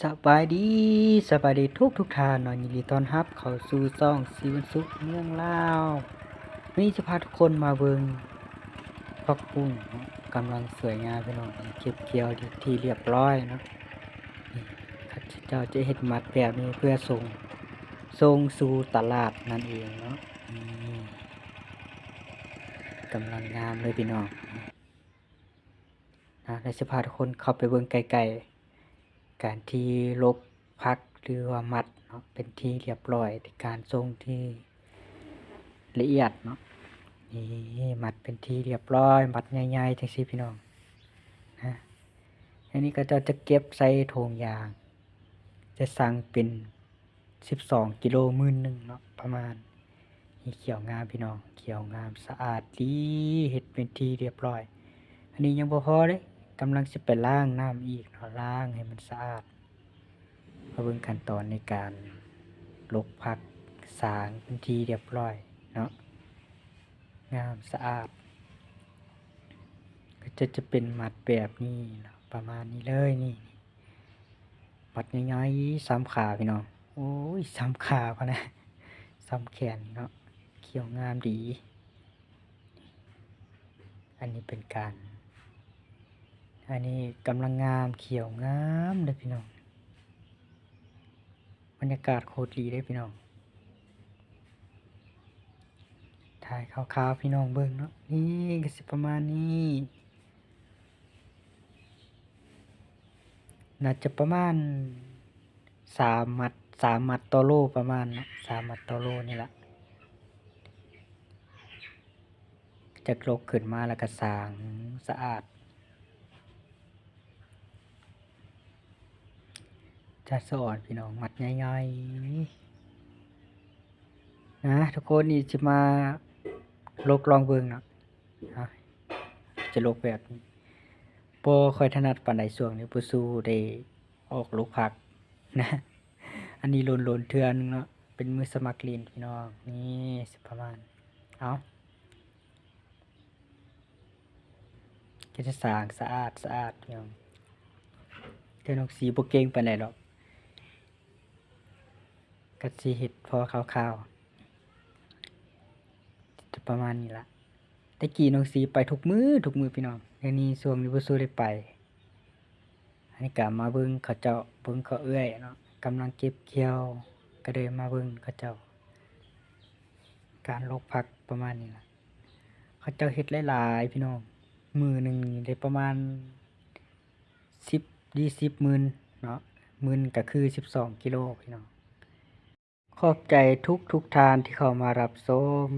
ສະບາຍດີ, ສະບາຍດີທຸກໆທ່ານເນາະ, ຍິນດີຕ້ອນຮັບເຂົ້າສູ່ຊ່ອງສີວັນສຸກເມືອງລາວ. ມື້ນີ້ຈະພາທຸກຄົນມາເບິ່ງຜັກບຸ້ງເນາະ, ກຳລັງສວຍງາມພີ່ນ້ອງ, ເກັບກ່ຽວເປັນທີ່ລຽບຮ້ອຍເນາະ. ນີ້ ເຂົາເຈົ້າຈະເຮັດມັດແບບນີ້ເພື່ອສົ່ງ, ສົ່ງສູ່ຕະຫຼາດນັ້ນເອງເນາະ. ນີ້ ກຳລັງງາມເລີຍພີ່ນ້ອງ. ນະ ແລ້ວຊິພາທຸກຄົນເຂົ້າໄປເບິ່ງໃກ້ໆ ການທີ່ລົກຜັກ ຫຼືວ່າມັດເນາະ ເປັນທີ່ລຽບຮ້ອຍ, ການສົ່ງທີ່ລະອຽດເນາະ. ນີ້ ມັດເປັນທີ່ລຽບຮ້ອຍ, ມັດໃຫຍ່ໆ ຈັ່ງຊີ້ພີ່ນ້ອງນະ. ອັນນີ້ເຂົາເຈົ້າຈະເກັບໃສ່ຖົງຢາງ, ຈະສັ່ງເປັນ ສິບສອງກິໂລ ໝື່ນໜຶ່ງເນາະ ປະມານ. ນີ້ຂຽວງາມພີ່ນ້ອງ, ຂຽວງາມສະອາດດີ, ເຮັດເປັນທີ່ລຽບຮ້ອຍ. ອັນນີ້ຍັງບໍ່ພໍເດ້, ກຳລັງຊິໄປລ້າງນ້ຳອີກເນາະ, ລ້າງໃຫ້ມັນສະອາດ. ມາເບິ່ງຂັ້ນຕອນໃນການລົກຜັກ, ສາງເປັນທີ່ລຽບຮ້ອຍເນາະ, ງາມສະອາດ. ກໍຈະ ຈະເປັນມັດແບບນີ້ເນາະ, ປະມານນີ້ເລີຍນີ້. ມັດໃຫຍ່ໆ ສ່ຳຂາພີ່ນ້ອງ, ໂອ້ຍ ສ່ຳຂາພຸ້ນນະ, ສ່ຳແຂນເນາະ, ຂຽວງາມດີ. ອັນນີ້ເປັນການ, ອັນນີ້ກຳລັງງາມ, ຂຽວງາມເດີພີ່ນ້ອງ. ບັນຍາກາດໂຄດດີເດ້ພີ່ນ້ອງ, ຖ່າຍຄ່າວໆ ພີ່ນ້ອງເບິ່ງເນາະ. ນີ້ກໍຊິປະມານນີ້. ໜ້າຈະປະມານສາມມັດ, ສາມມັດຕໍ່ໂລປະມານເນາະ, ສາມມັດຕໍ່ໂລນີ້ລະ. ຈັກລົກຂຶ້ນມາແລ້ວກໍສາງສະອາດ. ຈາດສະອອນພີ່ນ້ອງ, ມັດໃຫຍ່ໆ ນະທຸກຄົນ. ນີ້ຊິມາລົກລອງເບິ່ງເນາະ, ຈະລົກແບບນີ້. ບໍ່ຄ່ອຍຖະໜັດປານໃດຊ່ວງນີ້, ບໍ່ສູ້ໄດ້ອອກລົກຜັກນະ. ອັນນີ້ໂລນໆເທື່ອໜຶ່ງເນາະ, ເປັນມືສະໝັກຫຼິ້ນພີ່ນ້ອງ. ນີ້ຊິປະມານ, ເອົາ ກໍຈະສາງສະອາດສະອາດພີ່ນ້ອງ. ແຕ່ນ້ອງສີບໍ່ເກັ່ງປານໃດດອກ, ກໍຊິເຮັດພໍຄ່າວໆ ຈະປະມານນີ້ລະ. ແຕ່ກີ້ນ້ອງສີໄປທຸກມື້ ທຸກມື້ພີ່ນ້ອງ, ດຽວນີ້ຊ່ວງນີ້ບໍ່ສູ້ໄດ້ໄປ. ອັນນີ້ກໍມາເບິ່ງເຂົາເຈົ້າ, ເບິ່ງເຂົາເອື້ອຍເນາະ, ກຳລັງເກັບກ່ຽວ, ກໍເລີຍມາເບິ່ງເຂົາເຈົ້າ. ການລົກຜັກປະມານນີ້ລະ, ເຂົາເຈົ້າເຮັດຫຼາຍໆ ພີ່ນ້ອງ, ມື້ໜຶ່ງນີ້ໄດ້ປະມານສິບ ດີ ສິບໝື່ນເນາະ, ໝື່ນກໍຄືສິບສອງກິໂລພີ່ນ້ອງ. ຂອບໃຈທຸກໆທ່ານທີ່ເຂົ້າມາຮັບຊົມ,